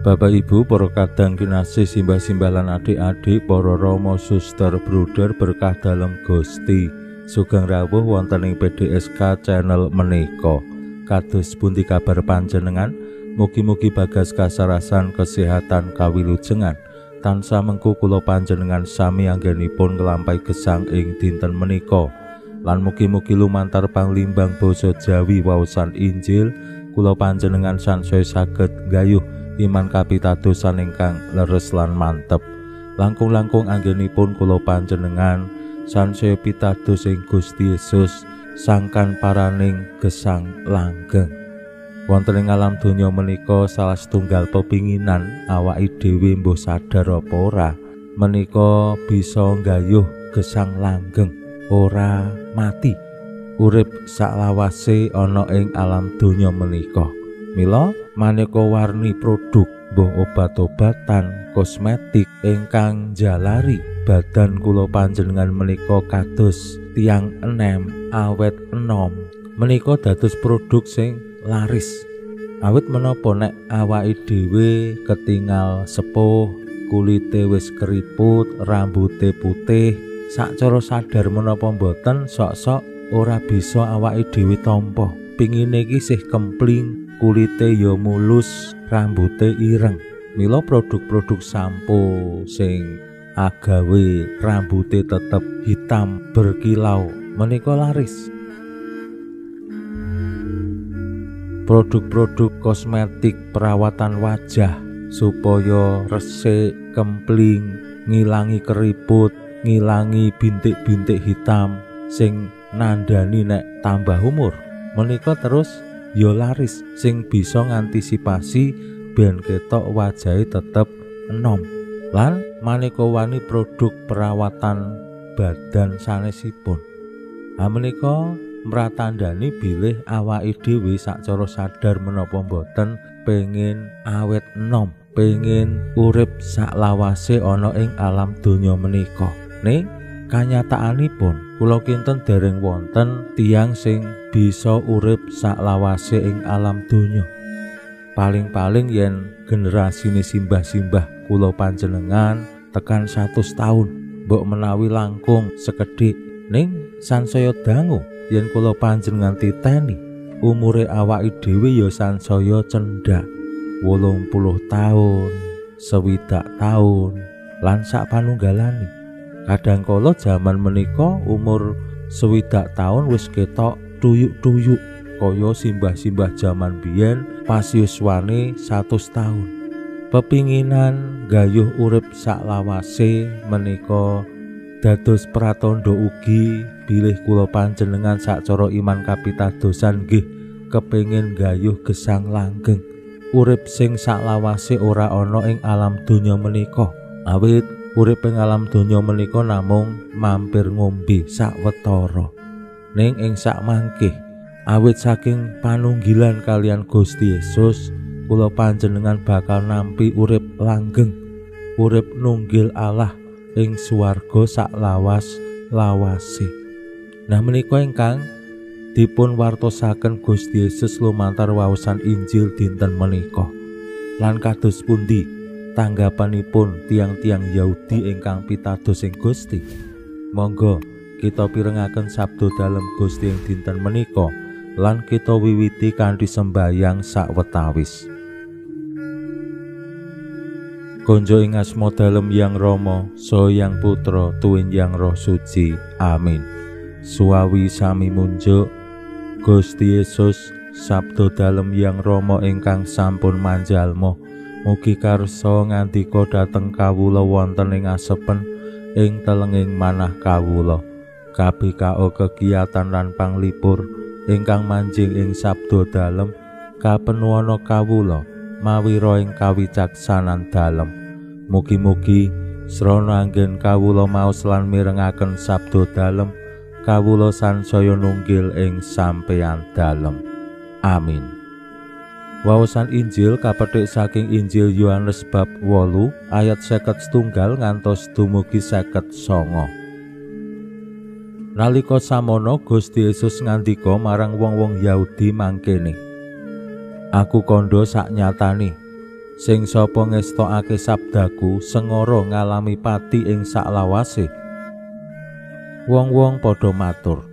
Bapak Ibu, para kadang kinasih, simbah-simbah lan adik-adik, para rama, suster, bruder berkah dalem Gusti. Sugeng rawuh wonten ing PDSK channel menika. Kados pundi kabar panjenengan? Mugi-mugi bagas kasarasan kesehatan kawilujengan. Tansah mengku kula panjenengan sami anggenipun nglampahi gesang ing dinten menika. Lan mugi-mugi lumantar panglimbang basa Jawi waosan Injil kula panjenengan sansaya saged nggayuh iman kapitadosan ingkang leres lan mantep. Langkung-langkung anggenipun kula panjenengan sansaya pitados ing Gusti Yesus sangkan paraning gesang langgeng. Wonten ing alam donya menika salah setunggal pepinginan awake dhewe mbuh sadar apa ora menika bisa nggayuh gesang langgeng, ora mati, urip saklawase ana ing alam donya menika. Mila maneka warni produk mbuh obat-obatan, kosmetik ingkang njalari badan kula panjenengan menika kados tiyang enem, awet enom menika dados produk sing laris. Awit menapa nek awake dhewe ketingal sepuh, kulite wis keriput, rambute putih, sacara sadar menapa mboten sok-sok ora bisa awake dhewe tampa. Pingine iki sih kempling, kulite ya mulus, rambute ireng. Mila produk-produk sampo sing agawe rambute tetep hitam berkilau menika laris. Produk-produk kosmetik perawatan wajah supaya resik, kempling, ngilangi keriput, ngilangi bintik-bintik hitam sing nandani nek tambah umur menika terus ya laris, sing bisa ngantisipasi ben ketok wajahe tetep enom. Lan maneka wani produk perawatan badan sanesipun. Ha menika mratandani bilih awake dhewe sacara sadar menapa mboten pengin awet enom, pengin urip saklawase ana ing alam donya menika. Ning kanyataanipun kula kinten dereng wonten tiyang sing bisa urip saklawase ing alam donya. Paling-paling yen generasine simbah-simbah kula panjenengan tekan 100 tahun, mbok menawi langkung sekedhik. Ning sansaya dangu yen kula panjenengan titeni umure awake dhewe ya sansaya cendhak, 80 tahun, 60 tahun lan sak panunggalane. Kadang kala jaman menika umur 60 tahun wis ketok tuyuk-tuyuk kaya simbah-simbah jaman biyen pas yuswane 100 tahun. Pepinginan gayuh urip saklawase menika dados pratandha ugi bilih kula panjenengan sacara iman kapitadosan nggih kepengin gayuh gesang langgeng, urip sing saklawase ora ana ing alam donya menika. Awit urip ing alam donya menika namung mampir ngombe sawetara. Ning ing sakmangke awit saking panunggilan kalian Gusti Yesus, kula panjenengan bakal nampi urip langgeng, urip nunggil Allah ing swarga saklawas-lawase. Nah menika ingkang dipun wartosaken Gusti Yesus lumantar waosan Injil dinten menika. Lan kados pundi tanggapanipun tiang-tiang Yahudi ingkang pitados ing Gusti? Monggo kita pirengaken sabda dalem Gusti ing dinten menika lan kita wiwiti kanthi sembayang sawetawis. Konjo ing asma dalem Yang Rama, saha Yang Putra, tuwin Yang Roh Suci. Amin. Suwawi sami munjuk Gusti Yesus, sabda dalem Yang Rama ingkang sampun manjalma, mugi karsa ngandika dhateng kawula wonten ing asepen ing telenging manah kawula. KBKO kegiatan lan panglipur ingkang manjing ing sabda dalem kapenuwana kawula mawira ing kawicaksanan dalem. Mugi-mugi srana anggen kawula maos lan mirengaken sabda dalem Kawula sansaya nunggil ing sampeyan dalem. Amin. Waosan Injil kapethik saking Injil Yohanes bab 8 ayat 51 ngantos dumugi 59. Nalika samono Gusti Yesus ngandika marang wong-wong Yahudi mangkene, "Aku kandha saknyatane, sing sapa ngestokake sabdaku sengara ngalami pati ing saklawase." Wong-wong padha matur,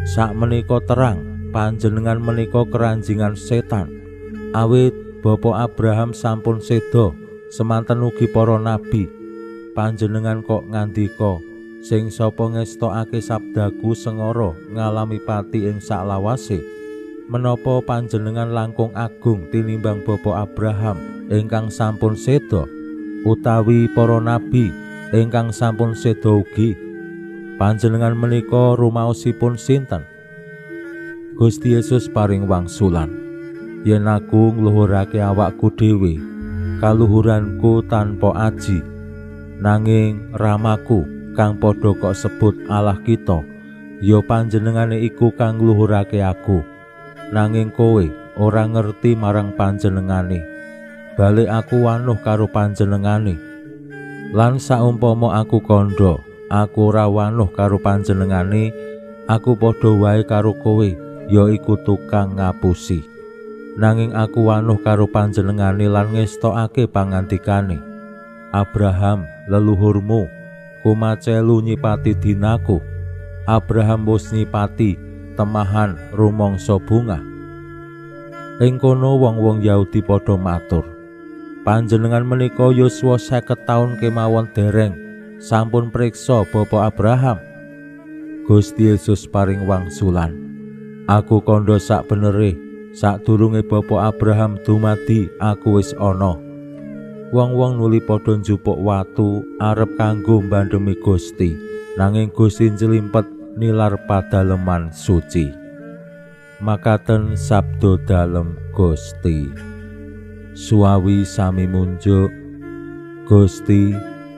"Sakmenika terang panjenengan menika keranjingan setan. Awit Bapa Abraham sampun seda, semanten ugi para nabi. Panjenengan kok ngandika, sing sapa ngestokake sabdaku sengara ngalami pati ing saklawase. Menapa panjenengan langkung agung tinimbang Bapa Abraham ingkang sampun seda, utawi para nabi ingkang sampun seda ugi? Panjenengan menika rumaosipun sinten?" Gusti Yesus paring wangsulan, "Yen aku ngluhurake awakku dhewe, kaluhuranku tanpa aji. Nanging ramaku kang padha kok sebut Allah kita, ya panjenengane iku kang ngluhurake aku. Nanging kowe ora ngerti marang panjenengane. Balik aku wanuh karo panjenengane. Lan saumpama aku kandha, aku ora wanuh karo panjenengane, aku padha wae karo kowe, ya iku tukang ngapusi. Nanging aku wanuh karo panjenengane lan ngestokake pangandikane. Abraham leluhurmu kumacelu nyipati dinaku. Abraham wis nyipati temahan rumangsa bungah." Ing kono wong-wong Yahudi padha matur, "Panjenengan menika yuswa 50 taun kemawon dereng sampun priksa Bapa Abraham." Gusti Yesus paring wangsulan, "Aku kandha sak benere, sadurunge Bapa Abraham dumadi aku wis ana." Wong-wong nuli padha njupuk watu arep kanggo mbandhemi Gusti, nanging Gusti njlimpet nilar padaleman suci. Makaten sabda dalem Gusti. Suwawi sami munjuk. Gusti,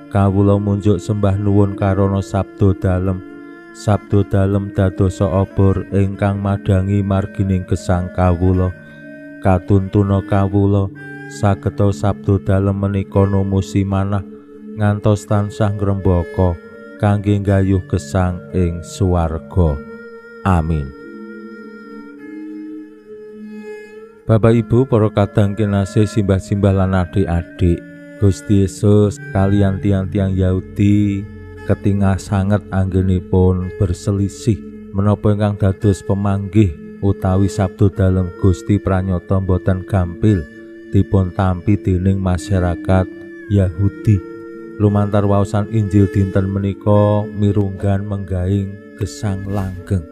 kawula munjuk sembah nuwun karana sabda dalem. Sabda dalem dadosa obor ingkang madhangi margining gesang kawula. Katuntuna kawula sageta sabda dalem menika numusi manah ngantos tansah ngrembaka kangge nggayuh gesang ing swarga. Amin. Bapak Ibu, para kadang kinasih, simbah-simbah lan adik-adik, Gusti Yesus kalian tiang-tiang Yahudi ketingah sanget anggenipun berselisih menapa ingkang dados pemanggih utawi sabda dalem Gusti pranyata boten gampil dipun tampi dening masyarakat Yahudi. Lumantar waosan Injil dinten menika mirunggan menggaing gesang langgeng.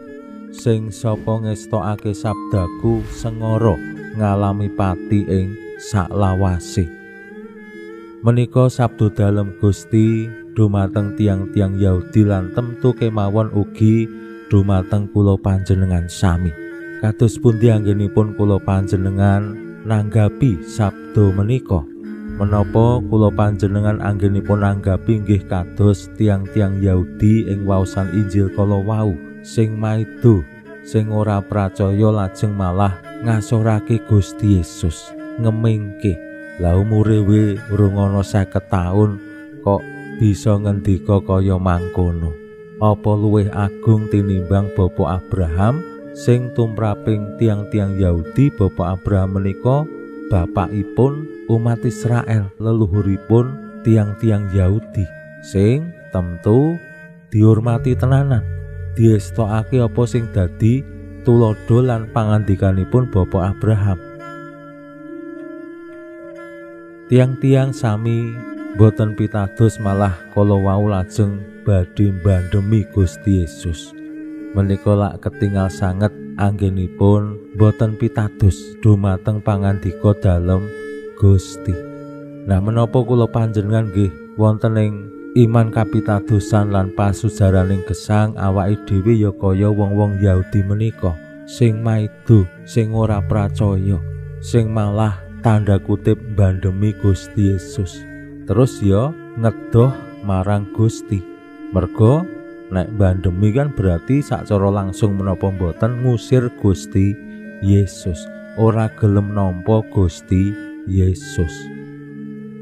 Sing sapa ngestokake sabdaku sengara ngalami pati ing saklawase. Menika sabda dalem Gusti dumateng tiang-tiang Yahudi lan temtu kemawon ugi dumateng kula panjenengan sami. Kados pundi anggenipun kula panjenengan nanggapi sabda menika? Menapa kula panjenengan anggenipun nanggapi nggih kados tiang-tiang Yahudi ing waosan Injil kala wau sing maido, sing ora pracaya lajeng malah ngasorake Gusti Yesus, ngemingke. Lah umure we urung ana 50 taun kok bisa ngendika kaya mangkono. Apa luwih agung tinimbang Bapa Abraham sing tumraping tiang-tiang Yahudi? Bapa Abraham menika bapakipun umat Israel, leluhuripun tiang-tiang Yahudi sing tentu dihormati tenanan, diestokake apa sing dadi tuladha lan pangandikanipun Bapa Abraham. Tiang-tiang sami boten pitados, malah kala wau lajeng badhe mbandhemi Gusti Yesus. Menika lak ketingal sanget anggenipun boten pitados dumateng pangandika dalem Gusti. Nah, menapa kula panjenengan nggih wonten ing iman kapitadosan lan pasujaraning gesang awake dhewe ya kaya wong-wong Yahudi menika sing maido, sing ora pracaya, sing malah tanda kutip mbandhemi Gusti Yesus. Terus ya ngedoh marang Gusti. Merga Nek bandemi kan berarti sacara langsung menapa mboten ngusir Gusti Yesus, ora gelem nampa Gusti Yesus.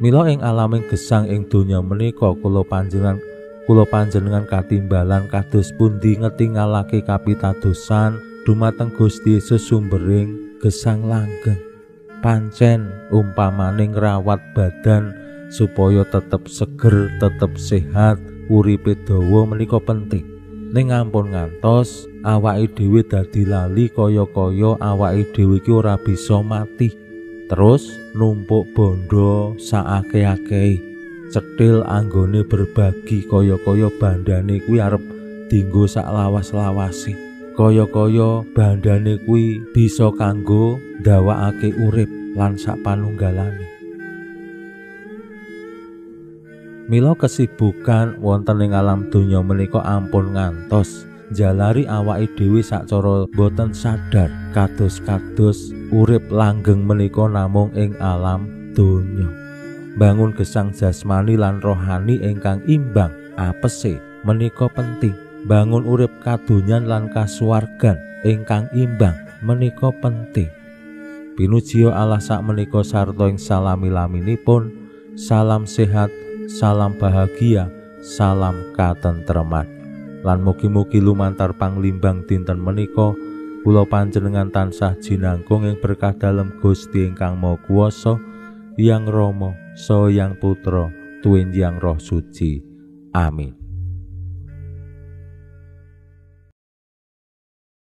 Mila ing alaming gesang ing donya menika kula panjenengan katimbalan kados pundi ngetingalake kapitadosan dumateng Gusti Yesus sumbering gesang langgeng. Pancen umpamane ngrawat badan supaya tetep seger, tetep sehat, uripe dawa menika penting. Ning ampun ngantos awake dhewe dadi lali kaya-kaya awake dhewe iki ora bisa mati. Terus numpuk bondo saakeh-akehe, cetil anggone berbagi kaya-kaya bandane kuwi arep dinggo sak lawas-lawase. Kaya-kaya bandane kuwi bisa kanggo ndawakake urip lan sak panunggalane. Mila kesibukan wonten ing alam donya menika ampun ngantos njalari awake dhewe sacara boten sadar kados-kados urip langgeng menika namung ing alam donya. Bangun gesang jasmani lan rohani ingkang imbang apese menika penting. Bangun urip kadonyan lan kasuwargan ingkang imbang menika penting. Pinujiya Allah sak menika sarta ing salami-laminipun. Salam sehat, salam bahagia, salam katentreman. Lan mugi-mugi lumantar panglimbang dinten menika kula panjenengan tansah jinangkung ing berkah dalem Gusti ingkang Maha Kuwasa, Hyang Rama, Saha Hyang Putra, tuwin Hyang Roh Suci. Amin.